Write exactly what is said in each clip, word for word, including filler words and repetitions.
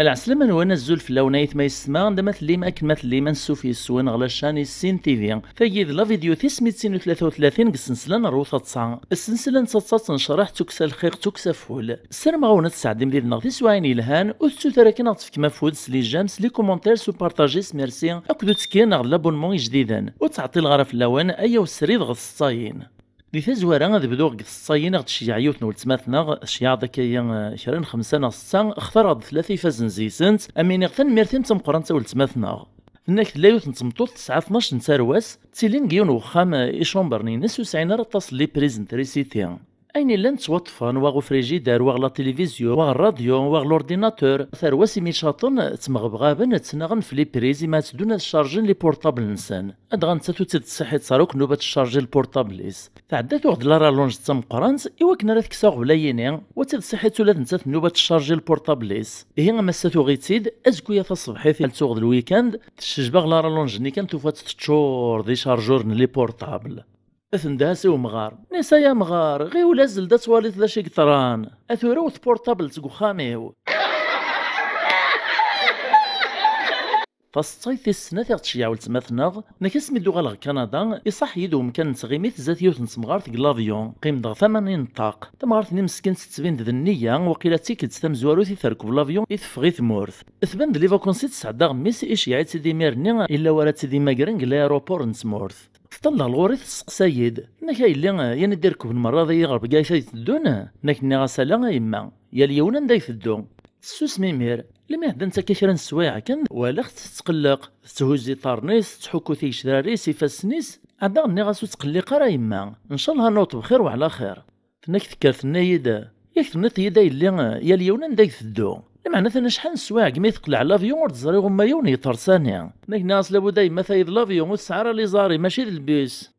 Lɛeslama-nwen, azul fell-awen ayetma yessetma, anda ma tellim, akken ma tellim, ansuf yes-wen ɣer la chaîne Issin T V. Tagi d la vidéo tis mitin u tlata u tlatin deg ssensla n Rrut Aṭṭa. Ssensla n taṭṭa tettnecraḥ d tukksa lxiq d tukksa ful. Ssarameɣ-awen ad tesɛeddim did-neɣ tiswiɛin yelhan, ur tettut ara kan ad ɣ-tefkem afud s les j'aime, s les commentaires, s upartaji, s merci, akked uttekki neɣ d l'abonnement ijdiden. Ur ttɛeṭṭileɣ ara fell-awen, ayaw srid ɣer tseṭṭayin. Di tazwara, ad bduɣ deg tseṭṭayin i ɣ-d-tceyyeɛ yiwet n weltma-tneɣ, tceyyeɛ-d akka-yi, eh, kra n xemsa neɣ setta, xtareɣ-d tlata ifazen zik-sent, am iniɣ tanemmirt-im d tameqqrant a weltma-tneɣ. Tenna-k tella yiwet n tmeṭṭut tesɛa tnac n tarwa-s, ttilin deg yiwen n wexxam, eh, icumber-nni-ines ur sɛin ara aṭas n les prises n trisiti. Ayen illan ttwaṭṭfen, waɣ ufrijider, waɣ la télévision, waɣ rradyu, waɣ l'ordinateur, tarwa-s imi caṭen, ttmeɣbɣaben, ttnaɣen f les prises, imi ad tteddun ad chargen les portables-nsen. Adɣa nettat ur tt-id-tṣiḥ-itt ara akk nnuba ad tcharger lpurṭabl-is. Tɛedda tuɣ-d la rallonge d tameqqrant, i wakken ara tekkes aɣbel-ayini, ur tt-id-tṣiḥ-itt ula d nettat nnuba ad tcharger lpurṭabl-is. Ihi am ass-a tuɣ-itt-id, azekka taṣebḥit, ad tuɣ d lwikand, teccejbeɣ la rallonge-nni kan tufa-tt teččur d icarjuren n les portables. Tendeh-as i umɣar. Nisa ay amɣar, ɣiwel azzel-d ad twaliḍ d acu i yeḍran. A tura-w tpurtabelt deg uxxam-iw. Taseṭṭayt tis snat i ɣ-tceyyeɛ weltma-tneɣ, nekk asmi d-uɣaleɣ Kanada, iṣaḥ-iyi-d umkan n tɣimit zdat yiwet n temɣart deg l'avion, qqimeɣ tama-nni n ṭṭaq. Tamɣart-nni meskint tettbin-d d nniya, waqila d tikkelt tamezwarut i terkeb l'avion i teffeɣ i tmurt. Tban-d les vacances i tesɛedda mmi-s, iceyyeɛ-itt-id imir-nni, illa wara tt-id-immagren deg l'aéroport n tmurt. Teṭṭal ɣer ɣur-i tesseqsay-id, tenna-k a yelli, yan i d-irekben merra dayi ɣer Bgayet ay teddun? Nekk nniɣ-as ala a yemma, yal yiwen anda iteddu. Tessusem imir, lmi ɛeddant akka kra n sswayeɛ kan, walaɣ-tt tettqelleq, tetthuzz iḍarren-is, tettḥukku tigecrar-is, ifassen-is, ɛeddaɣ nniɣ-as ur ttqelliq ara a yemma, ncallah ad naweḍ bxir wa ɛla xir. Tenna-k tekker tenna-yi-d, yak tenniḍ-iyi-d a yelli, yal yiwen anda i iteddu. Lameɛna tana acḥal n sswayeɛ degmi teqleɛ l'avion ur d-ẓriɣ uma yiwen yeṭṭer sani. Nekk nniɣ-as labud a yemma tayi d l'avion ur tesɛi ara les arrêts mačči d lbus.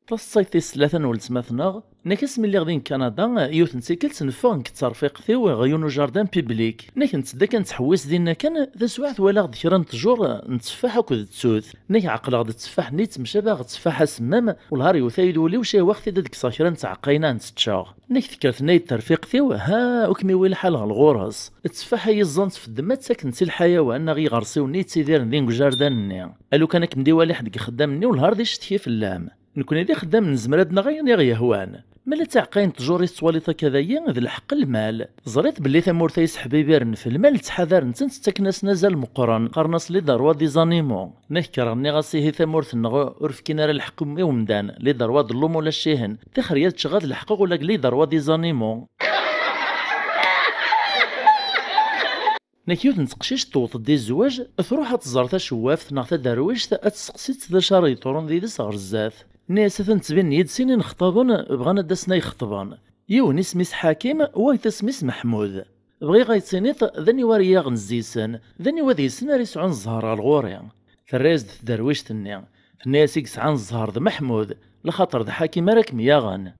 Taseṭṭayt tis tlata n weltma-tneɣ, nekk asmi lliɣ din Kanada, yiwet n tikkelt neffeɣ nekk d terfiqt-iw ɣer yiwen ujardin public. Nekk netteddu akka nettḥewwis dinna kan, taswiɛt walaɣ-d kra n ttjur n tteffaḥ akked ttut. Nekk ɛeqleɣ-d tteffaḥ-nni yettemcabi ɣer tteffaḥ asemmam, wellah ar yewta-yi-d wul-iw cihwaɣ-t-id ad kkseɣ kra n tɛeqqayin ad n-tt-ččeɣ. Nekk tekker tenna-yi-d terfiqt-iw, ha, ur kem-iwwi lḥal ɣer lɣur-s. Tteffaḥ-a yeẓẓan tfeddem ad ttaken-tt i lḥayawan neɣ i yiɣersiwen-nni yettidiren din deg ujardin-nni. A lukan ad kem-d-iwali ḥedd deg ixeddamen-nni wellah ar d icetki fell-am. Nekni d ixeddamen nezmer ad naɣ ayen i ɣ-yehwan. Ma la ttaɛqayen ttjur i tettwaliḍ akka dayi, d lḥeqq lmal. Teẓriḍ belli tamurt-a yesseḥbibiren f lmal ttḥadaren-tent, ttaken-asen azal meqqren, qqaren-as les droits des animaux. Nekk kkreɣ nniɣ-as ihi tamurt-nneɣ ur fkin ara lḥeqq i umdan, les droits de l'homme ulac ihen. Tixer ad ččeɣ ad leḥqeɣ ula deg les droits des animaux. Nekk yiwet n teqcict tewweḍ-d i zzwaǧ, truḥ ad tẓer tacewwaft neɣ taderwict ad testeqsi-tt d acu ara yeḍrun did-s ɣer zdat. Nni-as atan ttbinen-iyi-d sin inexṭaben bɣan ad d-asen ad yi-xeṭben. Yiwen isem-is Ḥakim, wayeḍ isem-is Meḥmud. Bɣiɣ ad yi-tiniḍ d aniwa ara yi-yaɣen zzi-sen, d aniwa deg-sen ara yesɛun zzher ɣer ɣur-i. Terra-yas-d tderwict-nni. Tenna-yas i yesɛan zzher d Meḥmud, lxaṭer d Ḥakim ara kem-yaɣen.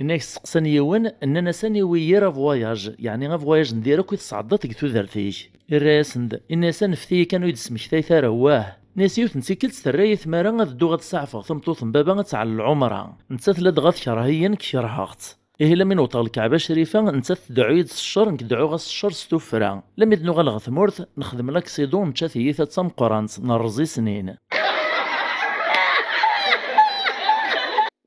Inna-k steqsan yiwen, nnan-as ad niwi yir avwayaj, yeɛni avwayaj n dir akk i tesɛeddaḍ deg tudert-ik. Irra-yasen-d, inna-yas anfet-iyi kan ur yi-d-smektayet ara, wah. Inna-yas yiwet n tikkelt terra-yi tmara ad dduɣ ad saɛfeɣ tameṭṭut n baba ad tɛell lɛumra. Nettat ladɣa tekreh-iyi, nekk kerheɣ-tt. Ihi lami newweḍ ɣer Lkeɛba Crifa, nettat tdeɛɛu-yi-d s ccer, nekk deɛɛuɣ-as s ccer s tuffra. Lami d-nuɣal ɣer tmurt, nexdem laksiḍun, nečča tiyita d tameqqrant, nerreẓ i snin.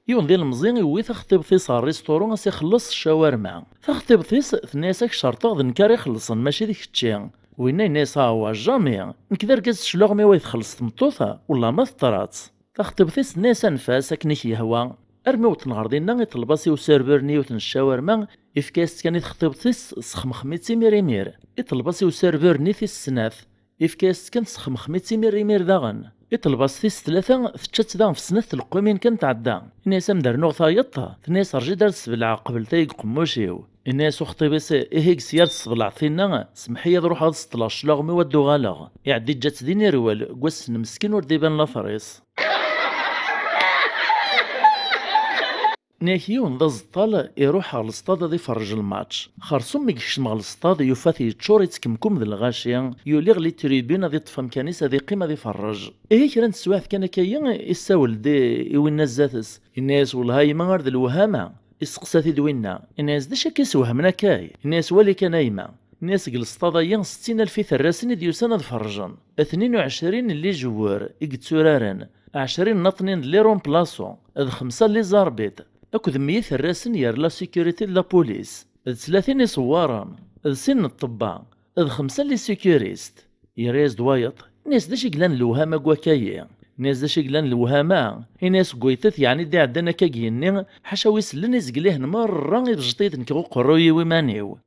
Yiwen d ilemẓi iwwi taxṭibt-is ɣer rrisṭuru ad s-ixelleṣ ccawarma. Taxṭibt-is tenna-yas ak cerṭeɣ d nekk ara ixellṣen mačči d kečči. Winna yenna-yas awa jamais, nekk d argaz s cclaɣem-iw ay txelleṣ tmeṭṭut, wellah ma teṭṭer-itt. Taxṭibt-is tenna-yas anef-as akken i k-yehwa. Armi wwḍen ɣer dinna, iṭleb-as i userveur-nni yiwet n ccawarma, ifka-yas-tt kan i texṭibt-is, sexmexem-itt imir imir. Iṭleb-as i userveur-nni tis snat, ifka-yas-tt kan, sexmexem-itt imir imir daɣen. Iṭleb-as tis tlata, tečča-tt daɣen f snat tleqqimin kan tɛedda. Inna-yas am d-rnuɣ tayeḍ, tenna-yas rju-d ar d-sbelɛeɣ qbel tayi deg uqemmuc-iw. Inna-yas uxṭib-is, ihi deg sya ar tessebleɛḍ tinna, semmeḥ-iyi ad ruḥeɣ ad seṭṭleɣ cclaɣem-iw ad d-uɣaleɣ. Iɛedda iǧǧa-tt din irwel, deg wass-n meskin ur d-iban later-is. Nniɣ-ak yiwen d aẓeṭṭal iruḥ ɣer lesṭad ad iferrej lmač. Xersum mi yekcem ɣer lesṭad, yufa-t yeččur, yettkemkum d lɣaci, yuli ɣer les tribunes ad iṭṭef amkan-is, ad iqqim ad iferrej. Ihi kra n teswiɛt kan akka-yi, issawel-d i, i winna zdat-s. Yenna-yas: "Wellah a yemma, ar d lewhama." Isteqsa-t-id winna. Yenna-yas: "D acu akka isewhamen akka?" Yenna-yas: "Wali kan a yemma." Yenna-yas: "Deg lesṭad-ayi settin alef iterrasen i d-yusan ad ferrjen. Tnin u ɛecrin n les joueurs i yetturaren, ɛecrin n aṭnin n les remplaçants, d xemsa n les arbitres, akked meyya iterrasen gar la sécurité d la police, d tlatin iṣewwaren, d sin n ṭṭebba, d xemsa n les sécuristes." Yerra-yas-d wayeḍ. Yenna-yas: "D acu i yellan d lewhama deg wakka-yi?" Yenna-yas: "D acu i yellan d lewhama?" Yenna-yas: "Deg wayt-, yeɛni d-iɛeddan akka deg yigenni, ḥaca wi sellen izgel-ihen merra ibejjeṭ-iyi-d nekk uqerruy-iw iman-iw."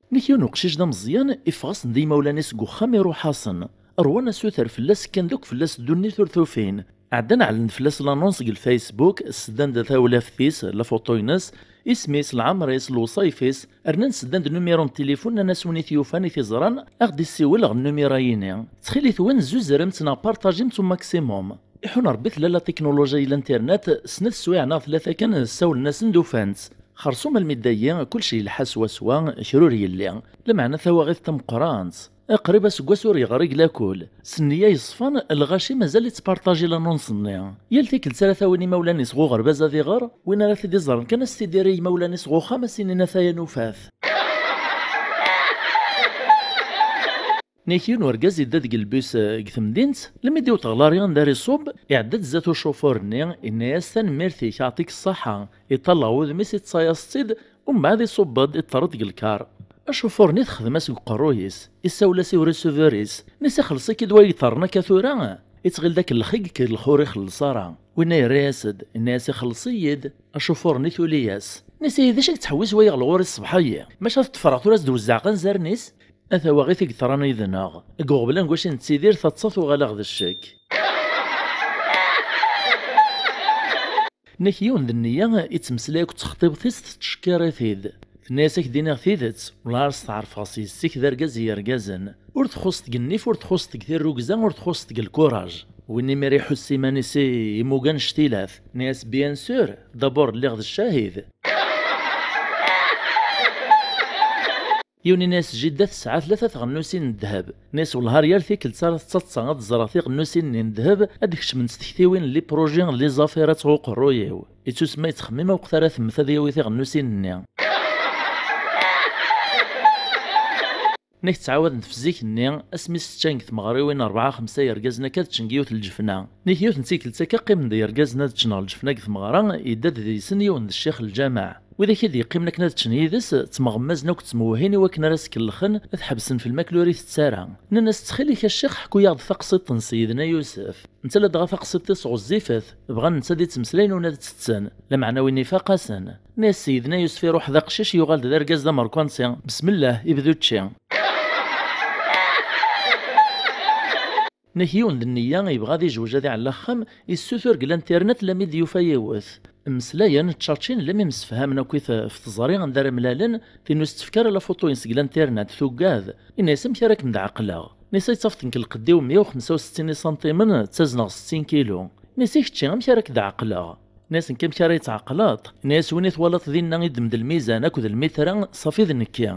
Nniɣ-ak yiwen uqcic d ameẓyan, iffeɣ-asen-d imawlan-is deg uxxam, iruḥ-asen. Rwan asuter fell-as, kkan-d akk fell-as ddunit ur t-ufin. Ɛeddan ɛellen-d fell-as l'annonce deg Facebook, sseddan-d tawlaft-is, lafuṭu-ines, isem-is, leɛmer-is, lewṣayef-is, rnan sseddan-d numiru n tilifun, nnan-as win i t-yufan, i t-iẓran, a ɣ-d-issiwel ɣer nnumira-yini. Ttxil-wet, zuzremt neɣ partajimt au maximum. Iḥun Rebbi, tella la technologie, l'internet, snat swiɛ neɣ tlata kan ssawlen-asen-d, ufan-tt. Xersum almi d-ayi, kullec yelḥa swaswa, kra ur yelli. Lameɛna tawaɣit tameqqrant. Qrib aseggas ur yeɣri deg lakul. S nniya yeṣfan, lɣaci mazal ittpartaji l'annonce-nni. Yal tikkelt ara tawin imawlan-is ɣer uɣerbaz ad iɣer, win ara t-id-iẓren kan a s-t-id-irr i yimawlan-is ɣer uxxam, a s-inin ata-yan ufan-t. Nniɣ-ak yiwen urgaz yedda deg lbus, eh, deg temdint, lmi d-iwet ɣer l'arrêt anda ara iṣubb, iɛedda-d zdat ucufur-nni, yenna-yas: "Tanemmirt-ik, aɛṭik ṣṣaḥa." Iṭalleɛ wudem-is, iṭṭṣa-yas-tt-id, umbeɛd iṣubb-d, iṭṭerr-d deg lkar. Acufur-nni texdem-as deg uqerruy-is, issawel-as i ureseveur-is, nni-s: "Ixelleṣ-ik-id wayeg ṭerren akka tura?" Ittɣil d akellex i yekk, lxur ixelleṣ ara. Winna yerra-yas-d, yenna-yas: "Ixelleṣ-iyi-d." Acufur-nni tuli-yas. Nni-s: "Ihi d acu i yettḥewwis waya ɣer ɣur-i ṣṣbeḥ-ayi? Maca ad t-ṭṭfreɣ tura ad s-d-wezzeɛ anzaren-is?" A tawaɣit i yeṭṭran yid-neɣ. Deg uɣbel aneggac i nettidir, taḍsa tuɣal-aɣ d ccek. Nniɣ-ak yiwen d nniya, ittmeslay akked texṭibt-is, tettcekkiṛ-it-id. Tenna-yas: "Ad k-d-iniɣ tidet, wellah ar steɛṛfeɣ s yes-k, d argaz n yergazen. Ur txuṣṣeḍ deg nnif, ur txuṣṣeḍ deg tirrugza, ur txuṣṣeḍ deg lkuṛaj." Win imir iḥuss iman-is i imugan cctilat. Nni-as: "Bien sûr, d'abord lliɣ d ccahid." Yiwen ini-as: "Jidda tesɛa tlata tɣennusin n ddheb." Nni-as: "Wellah ar yal tikkelt ara tettaḍsa ad ẓreɣ tiɣennusin-nni n ddheb, ad d-kecment tektiwin n les projets, n les affaires ɣer uqerruy-iw." Ittusemma yettxemmim awqet ara temmet ad yawi tiɣennusin-nni. Nniɣ-ak ttɛawadent f zik-nni, asmi s-ččan deg tmeɣriwin rebɛa xemsa yergazen akka ad ččen deg yiwet n lǧefna. Nniɣ-ak yiwet n tikkelt akka qqimen-d yergazen ad ččen ɣer lǧefna deg tmeɣra, yedda-d deg-sen yiwen d ccix n lǧameɛ. Widak i d-yeqqimen akken ad ččen yid-s, ttmeɣmazen akk ttmewhin i wakken ara s-kellxen, ad ḥebsen f lmakla ur itett ara. Nnan-as: "Ttxil-k a ccix, ḥku-yaɣ-d taqsiṭ n Seyyidna Yusef." Netta ladɣa taqsiṭ-is ɣezzifet, bɣan netta ad ittmeslayen ur ad tt-tten, lameɛna win ifaq-asen. Nni-as: "Seyyidna Yusef iruḥ d aqcic, yuɣal-d d argaz d amerkanti, besmellah, ibdu učči." Nniɣ-ak yiwen d nniya, yebɣa ad ijwej ad iɛelli axxam, issutur deg l'internet lami d-yufa yiwet. Mmeslayen, ččačin, lami msefhamen akkit f teẓri anda ara mlalen, tin ur s-tefk ara lafuṭu-ines deg l'internet, tuggad. Yenna-as: "Amek ara kem-d-ɛeqleɣ?" Nni-as: "Ay ttafeḍ nekk lqedd-iw meyya u xemsa u settin isantimen, ttazneɣ settin kilu." Nni-as: "I kečči, amek ara k-d-ɛeqleɣ?" Nni-as: "Nekk amek ara yi-tɛeqleḍ?" Nni-as: "Win i twalaḍ dinna i ddem-d lmizan akked lmitra, ṣafi d nekki."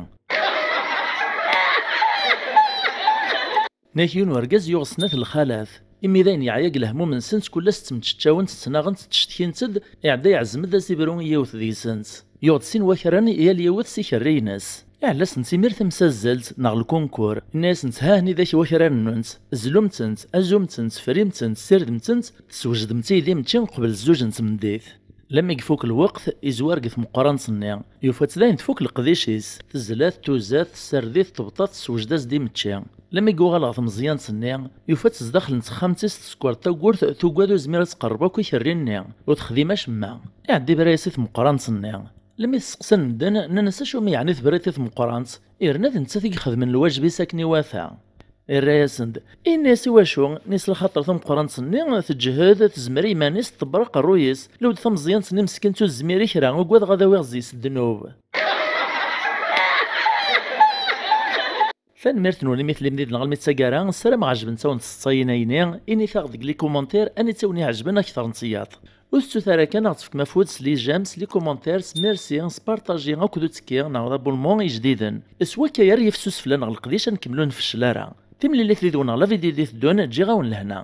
Nni-ak yiwen urgaz yuɣ snat lxalat. Imi d ayen yeɛya deg lehmum-nsent, kul ass ttemčeččawent, ttnaɣent, ttcetkint-d, iɛedda yeɛzem-d ad as-ibru i yiwet deg-sent. Yuɣ-d sin wakran, yal yiwet s ikerri-ines. Iɛella-sent imir tamsazzalt, neɣ lkunkur. Inna-yasent: "Ha hni dak wakran-nnunt, zlumt-tent, azumt-tent, frimt-tent, sirdemt-tent, teswejdemt-iyi-d imečči qbel zzuj n tmeddit." Lammi ifuk lweqt, izwar deg tmeqqrant-nni. Yufa-tt dayen tfuk leqdic-is. Tezla-t, tuza-t, tessared-it, tebṭa-t, tessewjed-as-d imečči. Lammi yuɣal ɣer tmeẓyant-nni, yufa-tt zdaxel n texxamt-is, tsekker tawwurt, tugad ur tezmir ad tqerreb akk ikerri-nni, ur texdim acemma. Iɛedda ibra-yas i tmeqqrant-nni. Lammi tesseqsa medden, nnan-as: "Acu mi yeɛni tebriḍ i tmeqqrant? Yerna d nettat i ixedmen lwajeb-is akken iwata." Irra-yasen-d: "Ini-as i wacu?" Nni-as: "Lxaṭer tameqqrant-nni teǧhed, tezmer i yiman-is, tḍebber aqerruy-is. Lewd tameẓyant-nni meskint ur tezmir i kra, ugadeɣ ad awiɣ zzi-s ddnub." Tanemmirt-nwen imi tellim did-neɣ almi d taggara. Ssarameɣ ɛejbent-awen tseḍsayin-ayni. Init-aɣ deg les commentaires anita i wen-iɛejben akter n tiyaḍ. Ur tettut ara kan ad aɣ-tefkem afud s les j'aime, s les commentaires, s merci, s partager akked uttekki neɣ d abonnement ijdiden. S wakka ara yifsus fell-aneɣ leqdic ad nkemmel ur nfeccel ara. Timlilit did-wen ɣer la vidéo i d-iteddun, ǧǧiɣ-awen lehna.